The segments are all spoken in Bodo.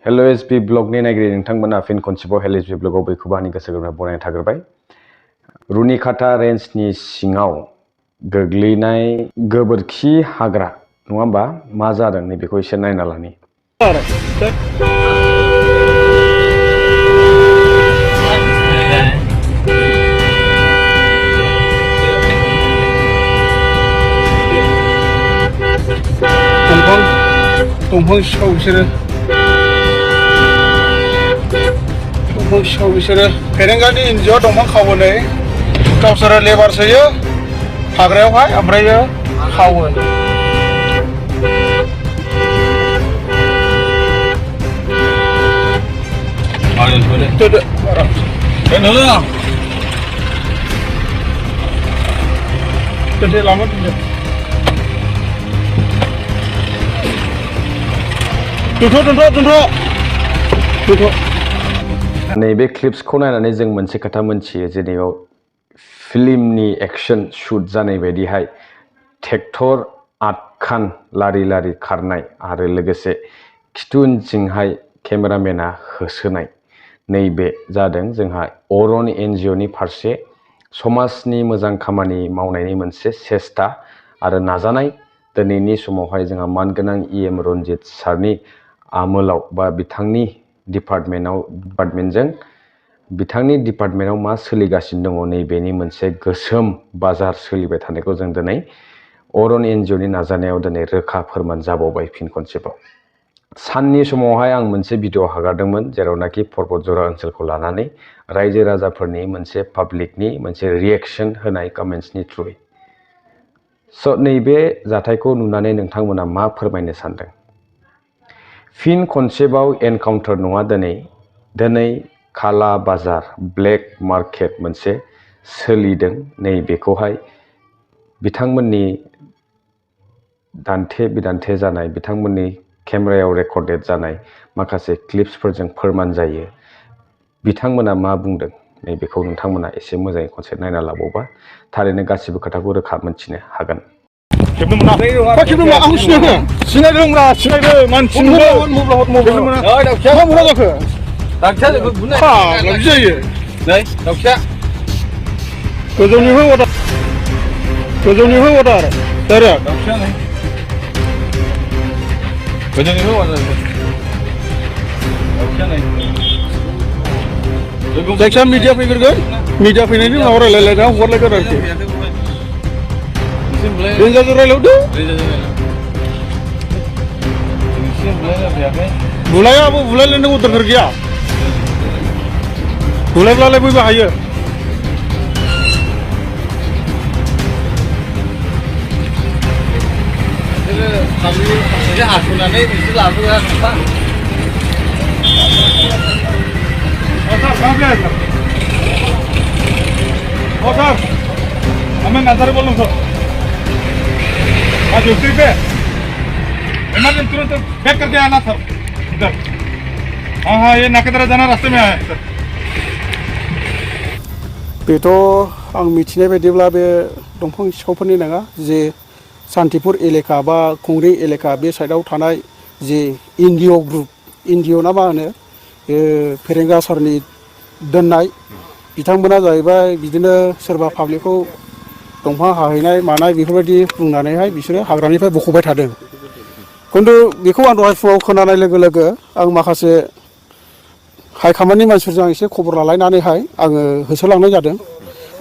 हेल'एसबी ब्लगनि नायगिरि नोंथांमोना फिन खनसेबाव हेल'एसबी ब्लगाव बयखौबो आंनि गोसो गोरबोनिफ्राय बरायनाय थाग्रोबाय। रुनिकाटा रेन्जनि सिङाव गोग्लैनाय गोबोरखि हाग्रा नङा होमबा मा जादों नैबेखौ एसे नायना लानि। दंफां सिखाव बिसोरो फेरेंगानि NGO दंफां खावो नै गावसोरो लेबार सोयो हाग्रायावहाय ओमफ्राय खावो। नैबे क्लिप्सखौ नायनानै जों मोनसे खोथा मोनथियो जे नैयाव फिल्मनि एक्शन शुट जानाय बायदिहाय ट्रेक्टर 8 खान लारि लारि खारनाय आरो लोगोसे खिथुउनथिंहाय केमेरामेना होसोनाय नैबे जादों जोंहा अरन NGO नि फारसे समाजनि मोजां खामानि मावनायनि मोनसे सेस्था आरो नाजानाय। दिनैनि समावहाय जोंहा मानगोनां EM रन्जित सारनि आमोलाव बा बिथांनि डिपार्टमेन्टआव मा सोलिगासिनो दङ नैबेनि मोनसे गोसोम बाजार सोलिबाय थानायखौ जों दिनै अरन NGO नि नाजानायाव दिनै रोखा फोरमान जाबावबाय फिन खनसेबाव। साननि समावहाय आं मोनसे भिडिअ हगारदोंमोन जेरावनाखि पर्बतजरा ओनसोलखौ लानानै रायजो राजाफोरनि मोनसे पाब्लिकनि मोनसे रिएक्शन होनाय कमेन्ट्सनि थ्रुयै। स' नैबे जाथायखौ नुनानै नोंथांमोना मा फोरमायनो सानदों? फिन खनसेबाव एनकाउन्टार नङा दिनै खाला बाजार ब्लेक मार्केट मोनसे सोलिदों नैबेखौहाय बिथांमोननि दान्थे बिदान्थे जानाय बिथांमोननि केमेरायाव रेकर्डेड जानाय माखासे क्लिप्सफोरजों फोरमान जायो। बिथांमोना मा बुंदों नैबेखौ नोंथांमोना एसे मोजाङै खनसे नायना लाबावबा थारैनो गासिबो खोथाखौ रोखा मोनथिनो हागोन। जायखिया मिडिया फैग्रोगोन मिडिया फैनायनि उनाव रायलायलायना हरलायगोन आरोखि रेन्जारजों रायलायहरदो बुलायाबो बुलायलायनांगौ दरखार गैया बुलायब्लालाय बयबो हायो। हमें नजर बोलो सर आज दूसरी पे इमरजेंसी तुरंत बैक करके आना सर इधर। हाँ ये नाकेदरा जाना रास्ते में है सर। बेथ' आं मिथिनाय बायदिब्ला बे दंफां सिखावफोरनि नङा जे सान्तिपुर एलेका बा खुंग्रि एलेका बे साइडआव थानाय जे NGO ग्रुप NGO ना मा होनो फेरेंगा सारनि दोननाय बिथांमोना जाहैबाय बिदिनो सोरबा पाब्लिकखौ दंफां हाहैनाय मानाय बेफोरबायदि बुंनानैहाय बिसोरो हाग्रानिफ्राय बख'बाय थादों। खिन्थु बेखौ आं दहाय फुङाव खोनानाय लोगो लोगो आं माखासे हाइकामान्डनि मानसिफोरजों एसे खबर लालायनानैहाय आङो होसोलांनाय जादों।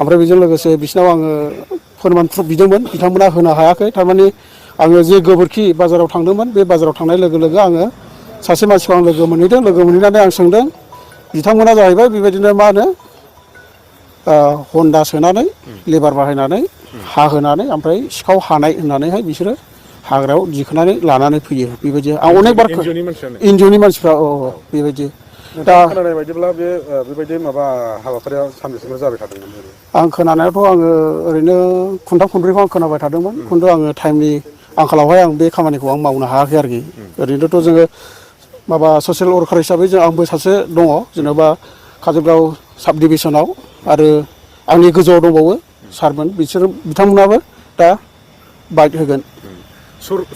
ओमफ्राय बेजों लोगोसे बिसिनाव आङो फोरमान प्रुफ बिदोंमोन बिथांमोना होनो हायाखै। थारमाने आङो जे गोबोरखि बाजाराव थांदोंमोन बे बाजाराव थांनाय लोगो लोगो आङो सासे मानसिखौ आं लोगो मोनहैदों। लोगो मोनहैनानै आं सोंदों बिथांमोना जाहैबाय बेबायदिनो मा होनो हन्दा सोनानै लेबार बाहायनानै हाहोनानै ओमफ्राय सिखाव हानाय होननानैहाय बिसोरो हाग्रायाव दिखोनानै लानानै फैयो बेबायदि। आं अनेक बार NGO नि मानसिफ्रा बेबायदि दा खोनानाय बायदिब्ला बेबायदि माबा हाबाफारिया सानबेसेल' जाबाय थादोंमोन? आं खोनानायाथ' आङो ओरैनो खुन्थाम खुन्ब्रैखौ आं खोनाबाय थादोंमोन। खिन्थु आङो टाइमनि आंखालावहाय आं बे खामानिखौ आं मावनो हायाखै आरोखि। ओरैनोथ' जोङो माबा ससियेल वर्कार हिसाबै आंबो सासे दङ जेनेबा काजलगाव साब डिभिसनाव आरो आंनि गोजौआव दंबावो सारमोन बिसोर बिथांमोनाबो दा बाइट होगोन।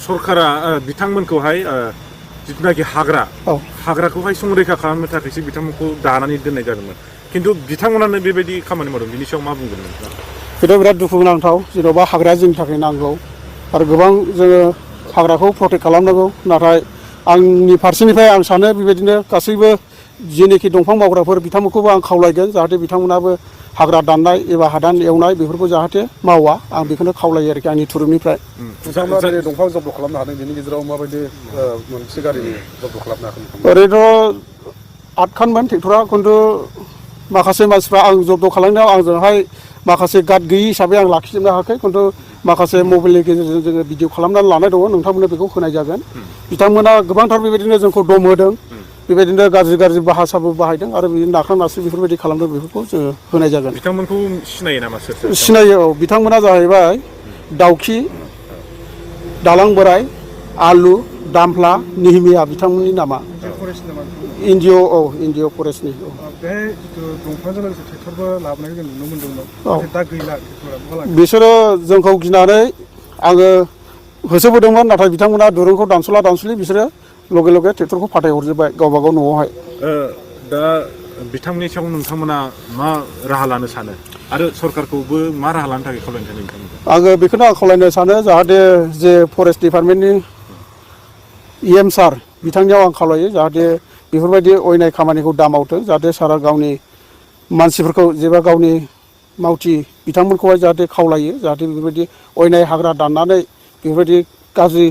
सरकारा बिथांमोनखौहाय जिथुनाखि हाग्राखौहाय संरैखा खालामनो थाखायसो बिथांमोनखौ दानानै दोननाय जादोंमोन खिन्थु बिथांमोनानो बेबायदि खामानि मावदों बिनि सायाव मा बुंगोन नोंथाङा? बेथ' बिराद दुखु गोनांथाव जेन'बा हाग्राया जोंनि थाखाय नांगौ आरो गोबां जोङो हाग्राखौ प्रटेक्ट खालामनांगौ नाथाय आंनि फारसेनिफ्राय आं सानो बेबायदिनो गासैबो जेनोखि दंफां मावग्राफोर बिथांमोनखौबो आं खावलायगोन जाहाथे बिथांमोनाबो हाग्रा दाननाय एबा हादान एवनाय बेफोरखौ जाहाथे मावा आं बेखौनो खावलायो आरोखि आंनि थुरुबनिफ्राय। बिथांमोना दिनै दंफां जब्द खालामनो हादों बेनि गेजेराव माबायदि मोनसे गारिनि जब्द खालामनो हागोन? ओरैनोथ' 8 खानमोन ट्रेक्टरा खिन्थु माखासे मानसिफ्रा आं जब्द खालामनायाव आंजोंहाय माखासे गार्ड गैयि हिसाबै आं लाखिजोबनो हायाखै खिन्थु माखासे मबाइलनि गेजेरजों जोङो भिडिअ खालामनानै लानाय दङ नोंथांमोननो बेखौ होनाय जागोन। बिथांमोना गोबांथार बेबायदिनो जोंखौ दम होदों बेबायदिनो गाज्रि भाषाबो बाहायदों आरो बिदिनो नाख्रां नासि बेफोरबायदि खालामदों बेफोरखौ जोङो होनाय जागोन। बिथांमोनखौ सिनायो नामा सोर? सिनायो औ बिथांमोना जाहैबाय दाउखि, दालां बोराय, आलु, दामफ्ला, निहिमिया बिथांमोननि नामा। NGO औ NGO फरेस्टनि। बेहाय जिथु दंफांजों लोगोसे ट्रेक्टरबो लाबोनायखौ जों नुनो मोन्दोंमोन दा गैला ट्रेक्टरा। बिसोरो जोंखौ गिनानै आङो होसोबोदोंमोन नाथाय बिथांमोना दुरुंखौ दानस'ला बिसोरो लगे लगे ट्रेक्टरखौ फाथायहरजोब्बाय गावबा गाव न'आवहाय। दा बिथांनि सायाव नोंथांमोना मा राहा लानो सानो आरो सरकारखौबो मा राहा लानो थाखाय खावलायनो सानो नोंथांमोनखौ? आङो बेखौनो आं खावलायनो सानो जाहाथे जे फरेस्ट डिपार्टमेन्टनि EM सार बिथांनियाव आं खावलायो जाहाथे बेफोरबायदि अयनाय खामानिखौ दा मावथों जाहाथे सारा गावनि मानसिफोरखौ जेबा गावनि मावथि बिथांमोनखौहाय जाहाथे खावलायो जाहाथे बेफोरबायदि अयनाय हाग्रा दाननानै बेफोरबायदि गाज्रि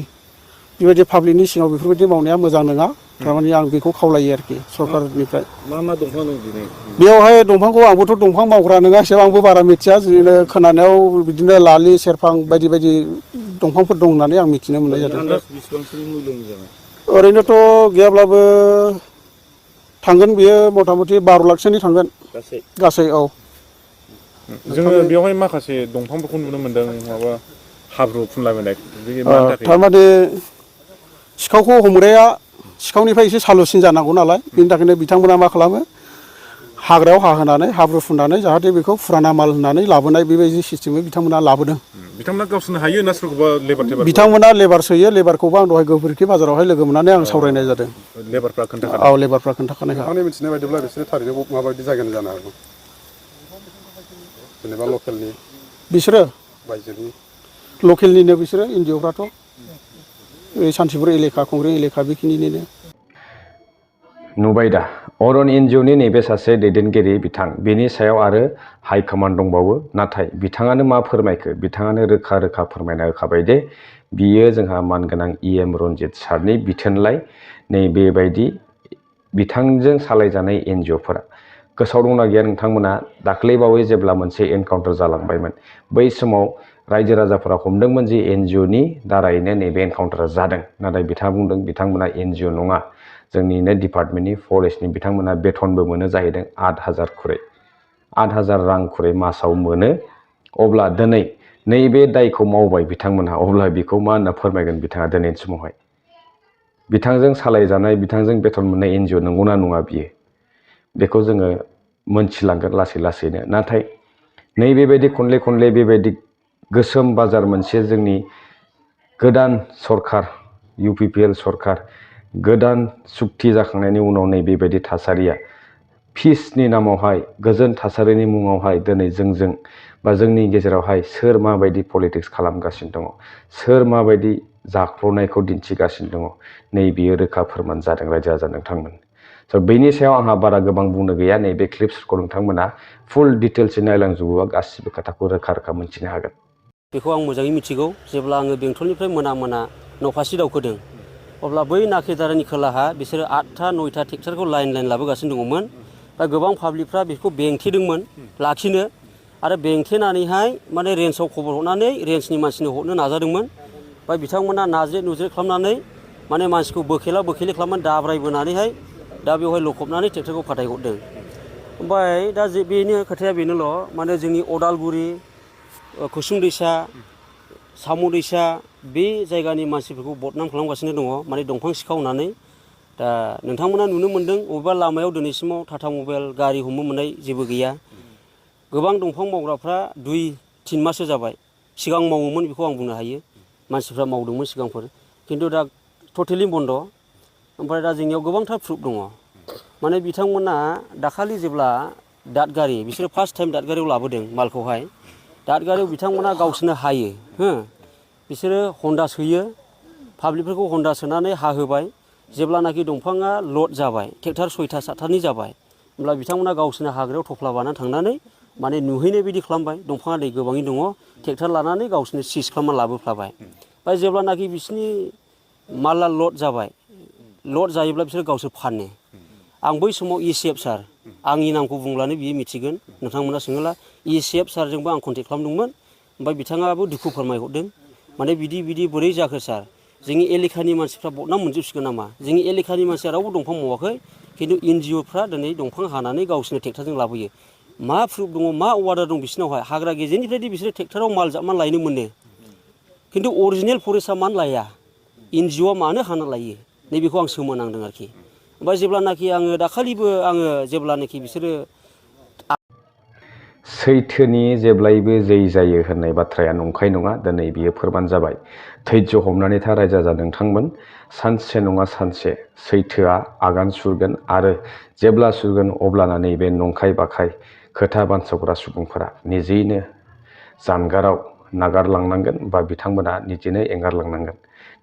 बेबायदि पाब्लिकनि सिङाव बेफोरबायदि मावनाया मोजां नङा थारमाने आं बेखौ खावलायो आरोखि सरकारनिफ्राय। मा दंफां दं दिनै बेयावहाय दंफांखौ आंबोथ' दंफां मावग्रा नङा एसेबां आंबो बारा मिथिया बिदिनो खोनानायाव बिदिनो लालि सेरफां बायदि बायदि दंफांफोर दं होननानै आं मिथिनो मोननाय जादों। ओरैनोथ' गैयाब्लाबो थांगोन बियो मथा मथि 12 लाखसोनि थांगोन गासै औ। जोङो बेवहाय माखासे दंफांफोरखौ नुनो मोन्दों माबा हाब्रु फुनलाबायनाय थारमाने सिखावखौ हमग्राया सिखावनिफ्राय एसे सालुसिन जानांगौ नालाय बिनि थाखायनो बिथांमोना मा खालामो हाग्रायाव हाहोनानै हाब्रु फुननानै जाहाथे बेखौ फुराना माल होननानै लाबोनाय बेबायदि सिस्टेमै बिथांमोना लाबोदों। बिथांमोना गावसोरनो हायो ना सोरखौबा लेबार बिथांमोना लेबार सोयो लेबारखौबो आं दहाय गोबोरखि बाजारावहाय लोगो मोननानै आं सावरायनाय जादों। लेबारफ्रा खोन्थाखादों? औ लेबारफ्रा खोन्थाखानायखा। नोंथांनि मिथिनाय बायदिब्ला बिसोरो थारैनो माबायदि जायगानि जानो हागौ जेनेबा लकेलनि बिसोरो बायजोनि लकेलनिनो बिसोरो NGOफ्राथ' सान्तिपुर एलेखा खुंग्रिं एलेखा बेखिनिनिनो। नुबाय दा अरन NGOनि नैबे सासे दैदेनगिरि बिथां बेनि सायाव आरो हाइकमान्ड दंबावो नाथाय बिथाङानो मा फोरमायखो बिथाङानो रोखा रोखा फोरमायना होखाबाय दे बियो जोंहा मानगोनां EM रन्जित सारनि बिथोनलाय नैबेबायदि बिथांजों सालायजानाय NGOफोरा गोसोआव दंना गैया नोंथांमोना दाख्लैबावै जेब्ला मोनसे एनकाउन्टार जालांबायमोन बै समाव रायजो राजाफोरा हमदोंमोन जे NGOनि दारैनो नैबे एनकाउन्टारा जादों नाथाय बिथाङा बुंदों बिथांमोना NGO नङा जोंनिनो डिपार्टमेन्टनि फरेस्टनि बिथांमोना बेथनबो मोनो जाहैदों 8,000 खुरै 8,000 रां खुरै मासाव मोनो अब्ला दिनै नैबे दायखौ मावबाय बिथांमोनहा अब्ला बेखौ मा होनना फोरमायगोन बिथाङा दिनैनि समावहाय बिथांजों सालायजानाय बिथांजों बेथन मोननाय NGO नंगौना नङा बियो बेखौ जोङो मोनथिलांगोन लासै लासैनो नाथाय नैबेबायदि खनले बेबायदि गोसोम बाजार मोनसे जोंनि गोदान सरखार UPPL सरखार गोदान सुक्ति जाखांनायनि उनाव नैबेबायदि थासारिया पिसनि नामावहाय गोजोन थासारिनि मुङावहाय दिनै जोंजों बा जोंनि गेजेरावहाय सोर माबायदि पलिटिक्स खालामगासिनो दङ सोर माबायदि जाख्ल'नायखौ दिन्थिगासिनो दङ नैबेयो रोखा फोरमान जादों रायजो राजा नोंथांमोन स' बेनि सायाव आंहा बारा गोबां बुंनो गैया नैबे क्लिप्सखौ नोंथांमोना फुल डिटेल्सै नायलांजोबोबा गासिबो खोथाखौ रोखा मोन्थिनो हागोन। बेखौ आं मोजाङै मिथिगौ जेब्ला आङो बेंटलनिफ्राय मोना न'फारसे दावखोदों अब्ला बै नाकेदारानि खोलाहा बिसोरो 8था 9था ट्रेक्टरखौ लाइन लाबोगासिनो दङमोन दा गोबां पाब्लिकफ्रा बेखौ बेंथेदोंमोन लाखिनो आरो बेंथेनानैहाय माने रेन्जआव खबर हरनानै रेन्जनि मानसिनो हरनो नाजादोंमोन ओमफ्राय बिथांमोना नाज्रे नुज्रे खालामनानै माने मानसिखौ बोखेला खालामनानै दाब्रायबोनानैहाय दा बेवहाय लखबनानै ट्रेक्टरखौ फाथायहरदों ओमफ्राय दा बेनि खोथाया बेनोल' माने जोंनि अदालगुरि कुसुम दैसा साम' दैसा बे जायगानि मानसिफोरखौ बदनाम खालामगासिनो दङ माने दंफां सिखावनानै दा नोंथांमोना नुनो मोन्दों बबेबा लामायाव दिनैसिमाव टाटा मबाइल गारि हमनो मोननाय जेबो गैया गोबां दंफां मावग्राफ्रा 2-3 माससो जाबाय सिगां मावोमोन बेखौ आं बुंनो हायो मानसिफ्रा मावदोंमोन सिगांफोर खिन्थु दा टटेलि बन्द' ओमफ्राय दा जोंनियाव गोबांथार प्रुफ दङ माने बिथांमोना दाखालि जेब्ला दादगारि बिसोरो फार्स्ट टाइम दादगारियाव लाबोदों मालखौहाय दादगारियाव बिथांमोना गावसोरनो हायो हो बिसोरो हन्दा सोयो पाब्लिकफोरखौ हन्दा सोनानै हाहोबाय जेब्लानाखि दंफाङा लड जाबाय ट्रेक्टर 6टा 7टानि जाबाय होमब्ला बिथांमोना गावसोरनो हाग्रायाव थफ्ला बानानै थांनानै माने नुहैनाय बायदि खालामबाय दंफाङा दै गोबाङै दङ ट्रेक्टर लानानै गावसोरनो सिज खालामना लाबोफ्लाबाय ओमफ्राय जेब्लानाखि बिसोरनि माला लड जाबाय लड जायोब्ला बिसोर गावसोर फानो आं बै समाव ECF सार आंनि नामखौ बुंब्लानो बियो मिथिगोन नोंथांमोना सोङोला ECF सारजोंबो आं कन्टेक्ट खालामदोंमोन ओमफ्राय बिथाङाबो दुखु फोरमायहरदों माने बिदि बोरै जाखो सार जोंनि एलेखानि मानसिफ्रा बदनाम मोनजोबसिगोन नामा जोंनि एलेखानि मानसिया रावबो दंफां मावाखै खिन्थु NGOफ्रा दिनै दंफां हानानै गावसोरनो ट्रेक्टरजों लाबोयो मा प्रुफ दङ मा अर्डार दं बिसोरनावहाय हाग्रा गेजेरनिफ्रायदि बिसोरो ट्रेक्टराव माल जाबनानै लायनो मोनो खिन्थु अरिजिनेल फरेस्टआ मानो लाया NGOआ मानो हाना लायो नैबेखौ आं सोमोनांदों आरोखि ओमफ्राय जेब्लानाखि आङो दाखालिबो आङो जेब्लानाखि बिसोरो सैथोनि जेब्लायबो जै जायो होननाय बाथ्राया नंखाय नङा दिनै बियो फोरमान जाबाय धैर्य हमनानै था रायजा जा नोंथांमोन सानसे नङा सानसे सैथोआ आगान सुरगोन आरो जेब्ला सुरगोन अब्लाना नैबे नंखाय बाखाय खोथा बानसावग्रा सुबुंफोरा निजेयैनो जानगाराव नागारलांनांगोन बा बिथांमोना निजेनो एंगारलांनांगोन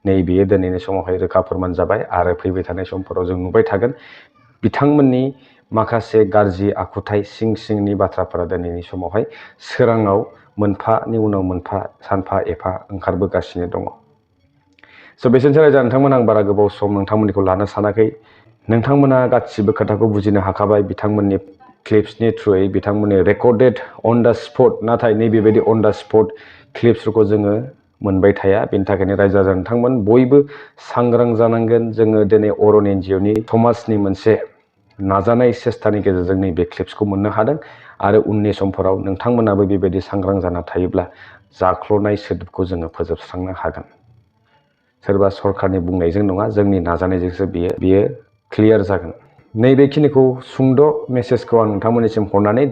नैबेयो दिनैनि समावहाय रोखा फोरमान जाबाय आरो फैबाय थानाय समफोराव जों नुबाय थागोन बिथांमोननि माखासे गाज्रि आखुथाय सिंनि बाथ्राफोरा दिनैनि समावहाय सोराङाव मोनफानि उनाव मोनफा सानफा एफा ओंखारबोगासिनो दङ स' बेसेनोसै रायजा नोंथांमोन आं बारा गोबाव सम नोंथांमोननिखौ लानो सानाखै नोंथांमोना गासिबो खोथाखौ बुजिनो हाखाबाय बिथांमोननि क्लिप्सनि थ्रुयै बिथांमोननि रेकर्डेड अन दा स्पट नाथाय नैबेबायदि अन दा स्पट क्लिप्सफोरखौ जोङो मोनबाय थाया बेनि थाखायनो रायजा जा नोंथांमोन बयबो सांग्रां जानांगोन जोङो दिनै अरन NGOनि समाजनि मोनसे नाजानाय सेस्थानि गेजेरजों नैबे क्लिप्सखौ मोननो हादों आरो उननि समफोराव नोंथांमोनाबो बेबायदि सांग्रां जाना थायोब्ला जाख्ल'नाय सोदोबखौ जोङो फोजोबस्रांनो हागोन सोरबा सरखारनि बुंनायजों नङा जोंनि नाजानायजोंसो बियो क्लियार जागोन नैबेखिनिखौ सुंद' मेसेजखौ आं नोंथांमोननिसिम हरनानै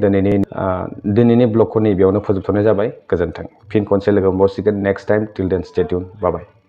दिनैनि ब्लगखौ नैबेयावनो फोजोबथ'नाय जाबाय गोजोन्थों फिन खनसे लोगो मोनबावसिगोन नेक्स्ट टाइम टिल देन स्टे टिउन बाय बाय